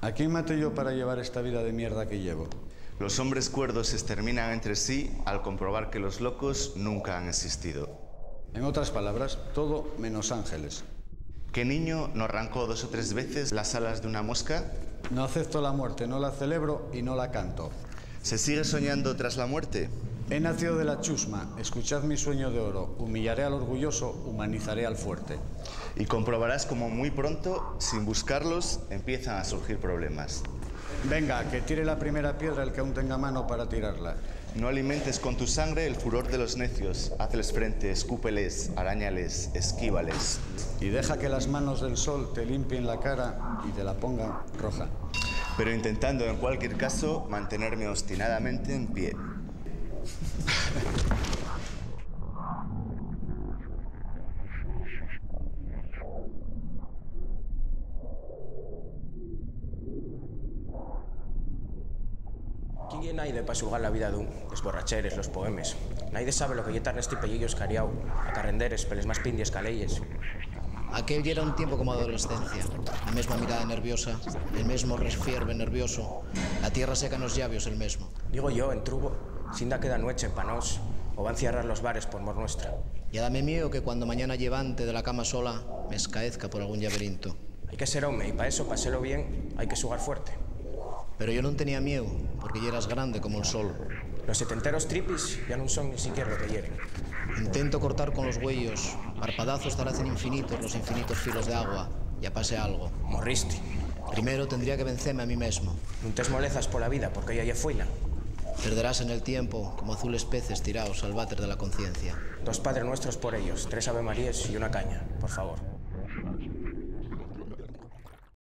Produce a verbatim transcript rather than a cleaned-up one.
¿A quién maté yo para llevar esta vida de mierda que llevo? Los hombres cuerdos se exterminan entre sí al comprobar que los locos nunca han existido. En otras palabras, todo menos ángeles. ¿Qué niño no arrancó dos o tres veces las alas de una mosca? No acepto la muerte, no la celebro y no la canto. ¿Se sigue soñando tras la muerte? He nacido de la chusma, escuchad mi sueño de oro, humillaré al orgulloso, humanizaré al fuerte. Y comprobarás como muy pronto, sin buscarlos, empiezan a surgir problemas. Venga, que tire la primera piedra el que aún tenga mano para tirarla. No alimentes con tu sangre el furor de los necios. Hazles frente, escúpeles, arañales, esquívales. Y deja que las manos del sol te limpien la cara y te la pongan roja. Pero intentando en cualquier caso mantenerme obstinadamente en pie. ¿Quién ye naide pa xulgar la vida d'un? Les borracheres, los poemes. Naide sabe lo que ye tar nesti pellillo escariáu, a carrenderes, peles más pindies qu'aleyes. Aquel yera un tiempo como adolescencia, la mesma mirada nerviosa, el mesmo refierve nervioso, la tierra seca nos llavios, el mesmo. Digo yo, entrugo, si inda queda nueche pa nós, o van ciarrar los bares por mor nuestra. Ya dame mieu que cuando mañana llevante de la cama sola, m'escaezca por algún llaberintu. Hai que ser home, y pa eso, pa selo bien, hai que xugar fuerte. Pero yo nun tenía mieu, porque yeras grande como'l sol. Los setenteros tripis ya nun son ni siquier lo que yeren. Intento cortar con los güeyos, parpadazos taracen infinitos los infinitos filos d'agua, ya pase algo. Morristi. Primero tendría que venceme a mí mesmo. Nun t'esmolezas pola vida, porque ella ye fuina. Perderás en el tiempo, como azules peces tiraos al váter de la conciencia. Dos Padre Nuestros por ellos, tres Ave Maríes y una caña, por favor.